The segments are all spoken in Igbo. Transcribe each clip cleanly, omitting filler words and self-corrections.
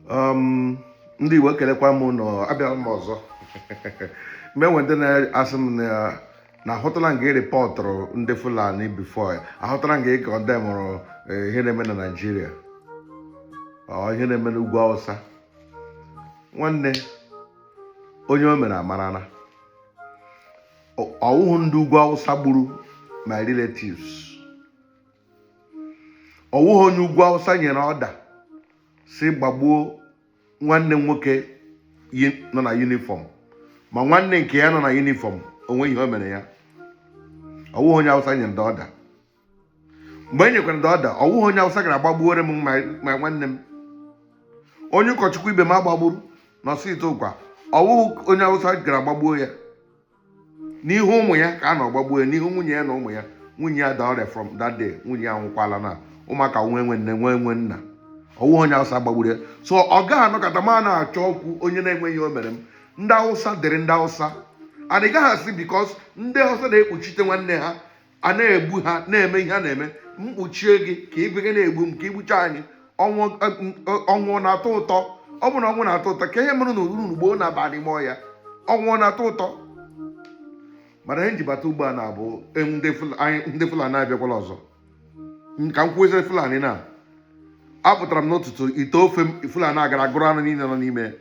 Ndị Igbo, ekelekwa m nọ. Abịara m ọzọ. Mgbe enwe ndị na-asị m na ahụtala nga reportụrụ ndị Fulani before, ahụtala nga ị condemnụrụ ihe na-eme na Naịjirịa, ọ ihe na-eme n'ugwu Awụsa. Nwanne, onye o mere amarana. Ọwụhụ ndị ugwu Awụsa gburu my relatives, ọwụghị onye ugwu Awụsa nyere order si gbagbuo nwanne m nwoke yi nọ na uniform, ma nwanne nke ya nọ na uniform onwe ihe o mere ya. Ọwụghị onye Awụsa nyere ndị order. Mgbe e nyekwara ndị order, ọwụghị onye Awụsa gara agbagbuore m ma nwanne m. Onye ụkọchukwu ibe m agbagburu n'ọsịtụ ụkwa, ọwụghị onye Awụsa gara agbagbuo ya. N'ihu ụmụ ya ka a nọ gbagbuo ya, n'ihu nwunye ya na ụmụ ya. Nwunye ya da ọrịa from that day, nwunye ya anwụkwala na ụmụaka nwe nwe nne, nwe nwe nna. Ọwụghị onye Awụsa gbagburu ya. So ọ gaghị anọkọta ma na-achọ okwu onye na-enweghị o mere m. Ndị Awụsa dịrị ndị Awụsa, and ị gaghị asị because ndị Awụsa na-ekpuchite nwanne ha, a na-egbu ha, na-eme ihe a na-eme. Mkpuchie gị ka ibe gị na-egbu m, ka igbucha anyị. Ọnwụ, ọnwụ na-atọ ụtọ. Ọ bụ na ọnwụ na-atọ ụtọ, ka ihe mere na uru gboo na-aba n'ime ọhịa. Ọnwụ ọ na-atọ ụtọ? Mana ihe njibata ugbu a na-abụ ndị Fulani abịakwala ọzọ. Ka m kwuo, Fulani na apụtara m n'ụtụtụ, ite ofe m, Fulani agara gụrụ anụ niile nọ n'ime.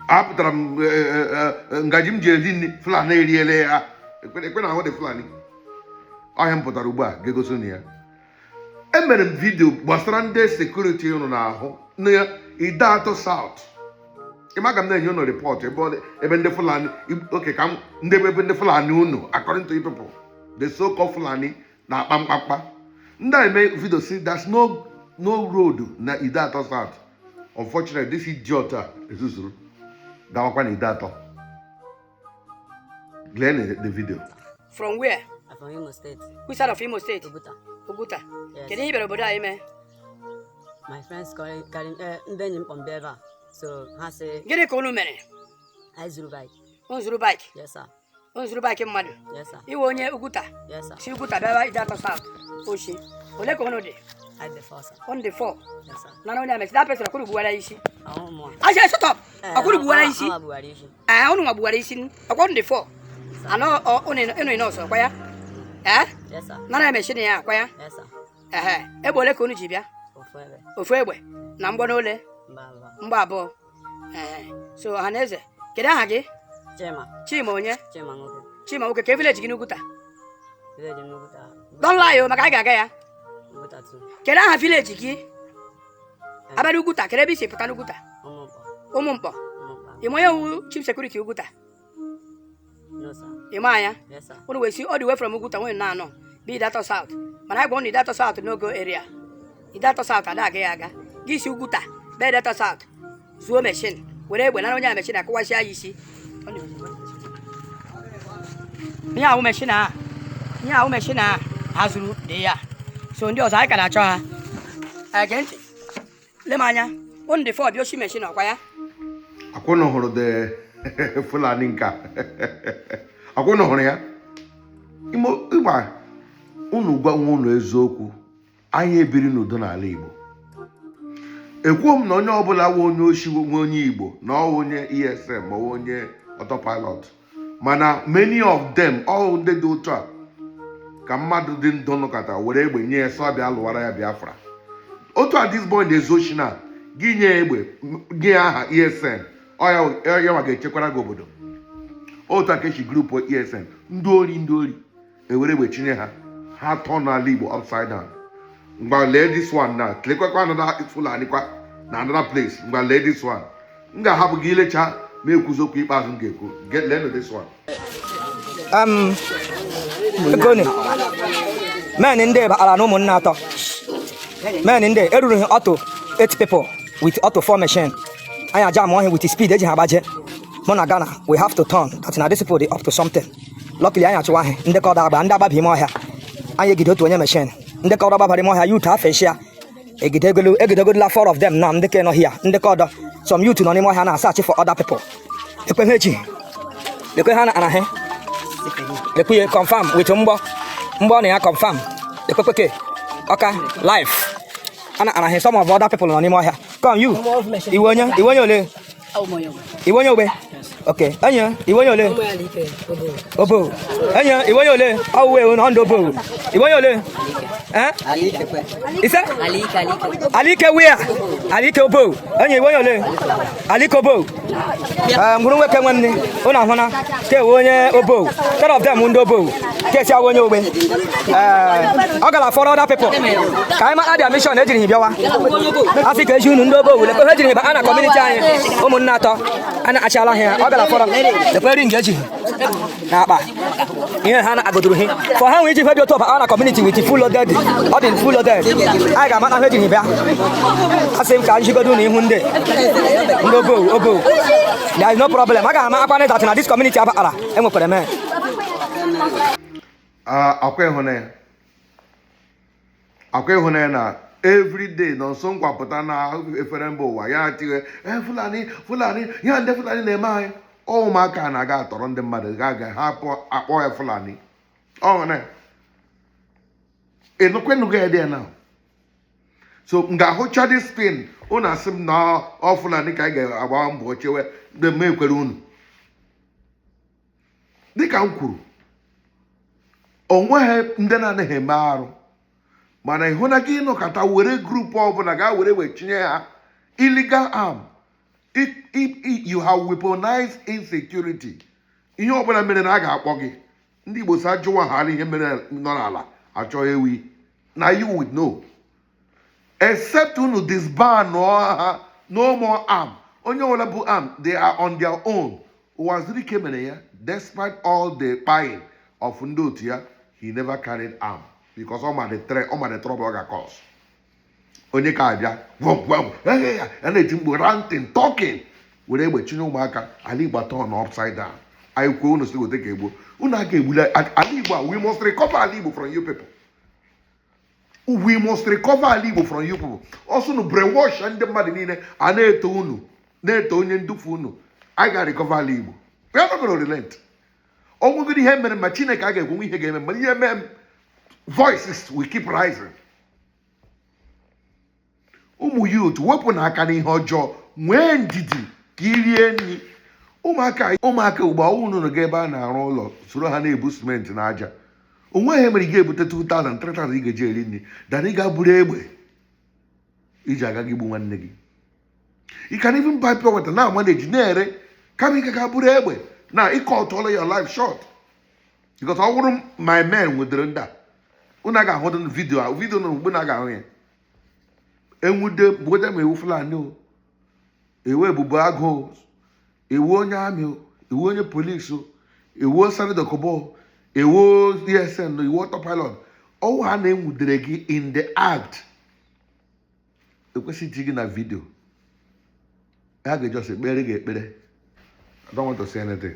Apụtara m, ngaji m ji eri nri, Fulani eriele ya. Ekwe na ahụ dị Fulani ọhịa. M pụtara ugbu a ga-egosi unu ya. Emere m video gbasara ndị security unu na-ahụ na Ideato South. Ịma ka m na-enye unu report ebe ndị Fulani oke ka m ndị ebe ndị Fulani unu, according to you people, the so called Fulani na-akpa mkpamkpa. Ndị a eme video si there's no road na Ideato South. Unfortunately, this idiot a ezuzuru gawakwa na Ideato. Lee the video. From where? I'm from Imo State. Which side of Imo State? Oguta. Oguta. Yes. Kedu ihe ị bịara obodo a ime? My friends carry ndị enyi m kpọ m bịa ebe a. So ha sị Gịnị ka unu mere? Anyị zuru bike. Unu zuru bike? Yes, sir. Unu zuru bike mmadụ? Yes, sir. Iwe onye Oguta? Yes, sir. Si Oguta bịawa Ideato South. Oshi. Ole ka unu dị? I dị four, sir. Unu dị four. Yes, sir. Nana onye amechi. That person akwụrụ gbuwara isi. Ahụ mụ. Asị shut up. Akwụrụ gbuwara isi. Ha gbuwara isi. Eh, unu nwa gbuwara isi. Ọkwa unu dị four. Anọ unu unu nọọsụ ọkwa ya? Eh? Yes, sir. Nana emechi na ya akwa ya? Yes, sir. Ehe. Egbe ole ka unu ji bịa? Ofu ebe. Ofu egbe na mgbọ n'ole? Mba abụọ. Mgba abụọ. Ee. So ọha na eze, kedu aha gị? Chima. Chima onye? Chima nwoke. Chima nwoke, ka village gị n'Uguta? Village m n'Oguta. Don't lie o, maka anyị ga-aga ya. Oguta 2. Kedu aha village gị? Abịa n'Uguta, kedu ebe i si pụta n'Uguta? Ụmụmkpọ. Ụmụmkpọ. Ụmụmkpọ. Ị ma onye wu chief security Uguta? No, sir. Ị ma ya? Yes, sir. Unu wee si all the way from Uguta nwere na anọ bi Ideato South, mana anyị gwa unu Ideato South no go area. Ideato South ada aga ya aga. Gị si Uguta bịa Ideato South zuo machine, were egbe nara onye a machine, akụwasịa ya isi. Ihe ahụ machine a, ihe ahụ machine a ha zuru dị ya. So ndị ọzọ anyị ka na-achọ ha. Ege ntị, le m anya. Unu dị four bịa oshi machine, ọkwa ya? Akwụnụ hụrụ the Fulani nka, akwụnụ hụrụ ya. Imo ịgba unu, gwa nwa unu eziokwu. Anyị ebiri n'udo n'ala Igbo. Ekwuo m na onye ọbụla nwe onye oshi, nwe onye Igbo na ọ onye ESN ma ọ onye autopilot, mana many of them, all ndị dị otu a ka mmadụ dị ndụ nụkọta were egbe nye ya, sọ bịa lụwara ya Biafra. Otu a this boy na-ezu oshi na gị nye ya egbe, nye ya aha ESN, ọ ya ya nwa ga-echekwara gị obodo. Otu a ka esi group ESN, ndị ori, ndị ori ewere egbe chinye ha, ha tọọ n'ala Igbo upside down. Ngwa, lee this one na lekwakwa another Fulani kwa na another place. Ngwa, lee this one. M ga-ahapụ gị ilecha ma ekwuzi okwu ikpeazụ m ga-ekwu. Leenụ this one. Egoni men ndị bakara na ụmụnne atọ, men ndị eruru ha auto 8 people with auto 4 machine. Anyị aja ama ọhịa with speed eji ha agbaje mụ na Ghana. We have to turn that na this people dey up to something. Luckily, anyị achụwa ha. Ndị ka ọdọ agba, ndị agbabi ime ọhịa. Anyị egide otu onye machine. Ndị ka ọdọ gbabara ime ọhịa, youth afọ eshia egidegolu, egidegodola four of them na ndị ka nọ here. Ndị ka ọdọ, some youth nọ n'ime ọhịa na search for other people. Ekwe ha echi, lekwe ha na ha, lekwe ya confirm with mgbọ, mgbọ na ya confirm. Lekwe kweke ọka life ana anaghị. Some of other people nọ n'ime ọhịa. Come, you. Iwe onye? Iwe onye ole? Iwe onye ogbe? Okay. Enyi, iwe onye ole? Obo. Enyi, iwe onye ole? Ọwụwa ewu na ndụ obo. Iwe onye ole? Eh? Ise? Alike where? Alike obo. Enyi, iwe onye ole? Alike obo. Eh, ngwuru nwoke nwanne. Unu ahụna ke ewu onye obo. 10 of them ndị obo. Kesi awụ onye ogbe. Eh, ọ gara for other people. Ka anyị mara their mission ejiri hi bịawa. A sị ka eji unu ndị obo wule. Ka ejiri hi ba na community anyị. Ụmụnne atọ. A na-achala ha. Ọ gara fọrọ. Lekwe ring eji n'akpa. Ihe ha na-agodoro hi. For ha nwee iji febi otu ọba na community with full loaded. Ọ dị full loaded. Anyị ga-amata ha ejiri hi bịa. Asị m ka njigodo na ihu ndị obo obo. There is no problem. A ga-ama akwa that na this community abakara enwekwara men. Akwa ịhụnanya, akwa ịhụnanya na everyday nọ nso nkwapụta na efere mba ụwa ya tinye e Fulani, Fulani ya, ndị Fulani na-eme anyị. Ọ ụmụaka na-aga atọrọ ndị mmadụ ga-aga ha akpọ ya Fulani. Ọ na ịnụkwenụgo ya dị ya na so m ga-ahụcha this thing. Unu asị m na ọ Fulani ka anyị ga-agba mbọ chewe ndị m ekwere unu. Dịka m kwuru, onweghị ndị na-anaghị eme arụ, mana ịhụ na gị nọkọta were group ọbụla gaa were wee tinye ha illegal arm, you have weaponized insecurity. Ihe ọbụla mere na a ga-akpọ gị. Ndị Igbo si ajụwa ha ihe mere nọ n'ala achọ ewi na you would know, except unu disband ha, no more arm. Onye ọbụla bụ arm, they are on their own. Ụwazirike mere ya. Despite all the kpying of ndị otu ya, he never carried arm because ọ ma the threat, ọ ma the trouble ọ ga-cause. Onye ka abịa gwam gwam ya ya na-eti mkpu, ranting, talking, were egbe chinye ụmụaka. Ala Igbo turn upside down. Anyị kwuo, unu si weta ka egbuo unu. Aka egbula ala Igbo a. We must recover ala Igbo from you people. We must recover ala Igbo from you people. Ọsọ unu brainwash ndị mmadụ niile a na-eto unu, na-eto onye ndufu unu. Anyị ga-recover ala Igbo. We are not going to relent. Ọ nwegoro ihe mere ma Chineke a ga-ekwenwe ihe ga-eme, ma ihe mee m, voices will keep rising. Ụmụ youth, wepụ n'aka n'ihe ọjọọ, nwee ndidi ka i rie nri. Ụmụaka, ụmụaka ugbu a, unu ga ebe a na-arụ ụlọ, soro ha na-ebu simenti na aja. Onwe ihe mere ị ga-ebute 2000, 3000 ị ga-eji eri nri dana ị ga-buru egbe iji aga gị gbu nwanne gị. You can even buy pure water na manage na-ere kama ị ga buru egbe na ịkọ ọtọọla your life short, because ọ bụrụ my men nwedere ndị a, unu ga-ahụ video a, video nọ mgbe na ga-ahụ ya. Enwude weda ma ewu Fulani o, ewu ebube agụ o, ewu onye army o, ewu onye polisi o, ewu Sani Dokubo, ewu ESN, ewu autopilot, ọwụ ha na-enwudere gị in the act, ekwesịghị iti gị na video. Ha ga-ejọs ekpere gị ekpere. I don't want to say anything.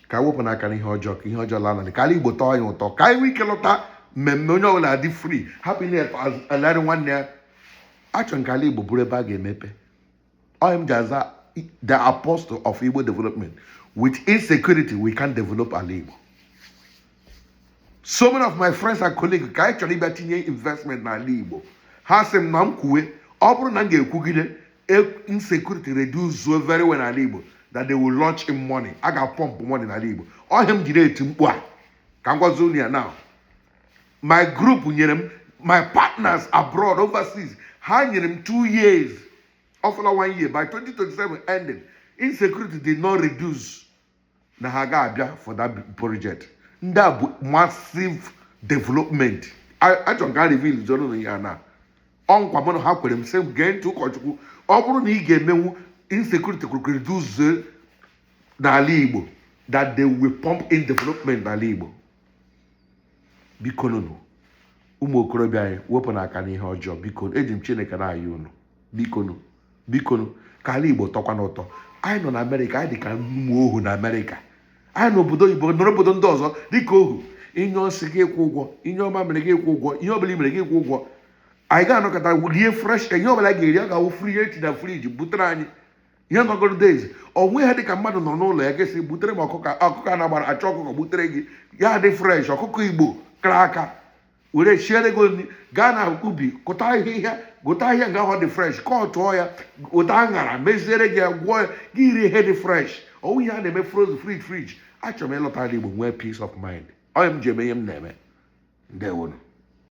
Ka wepụ n'aka n'ihe ọjọọ, ka ihe ọjọọ laa n'ala, ka ala Igbo tọọ anyị ụtọ, ka anyị nwee ike lọta mmemme, onye ọbụla dị free, hapụ na-alarị nwanne ya. Achọrọ ka ala Igbo bụrụ ebe a ga-emepe. Ọ m ji aza the apostle of Igbo development. With insecurity, we can't develop ala Igbo. So many of my friends and colleagues ka anyị chọrọ ịbịa tinye investment n'ala Igbo, ha sị m na m kwuwe, ọ bụrụ na m ga-ekwugide insecurity reduce very well n'ala Igbo, that they will launch in money, a ga-pump money n'ala Igbo. Ọhịa m jiri eti mkpu a ka m gwazi unu ya now. My group nyere m, my partners abroad, overseas, ha nyere m 2 years, ọfụla one year, by 2027 ending, insecurity did not reduce, na ha ga-abịa for that project. Ndị a bụ massive development. Achọrọ ka a reveal zoro ya na ọ nkwa mụ na ha kwere m, sị m gee ntị, ụkọchukwu, ọ bụrụ na ị ga-emenwu insecurity reduce n'ala Igbo, that they will pump in development n'ala Igbo. Biko nụnụ, ụmụ okorobịa anyị, wepụ n'aka n'ihe ọjọọ. Biko, eji m Chineke na-ayọ unu, bikonu, bikonu, ka ala Igbo tọkwa n'ụtọ. Anyị nọ na Amerịka, anyị dị ka ụmụ ohu na Amerịka. Anyị n'obodo oyibo nọrọ, obodo ndị ọzọ dịka ohu. Inye ọsị gị ịkwụ ụgwọ, inye ọma mere gị ịkwụ ụgwọ, ihe ọbụla i mere gị ịkwụ ụgwọ. Anyị ga-anọkọta rie fresh ihe ọbụla ga-eri, a ga-awụ free eti na fridge butere anyị ihe nọgoro days. Onwe ha dịka mmadụ nọ n'ụlọ ya gasị butere m ọkụkọ, ọkụkọ a na-agbara achọ ọkụkọ butere gị, ya dị fresh, ọkụkọ Igbo kara aka. Were siere gị nri, gaa na ubi kụta ahịhịa, gụta ahịhịa nga ahụ dị fresh, kọtụọ ya, weta aṅara meziere gị ya, gwọọ ya, gị rie ihe dị fresh. Ọwụ ihe a na-eme frozen fridge. Achọrọ m ịlọta ala Igbo, nwee peace of mind. Onye m ji eme ihe m na-eme. Ndewonu.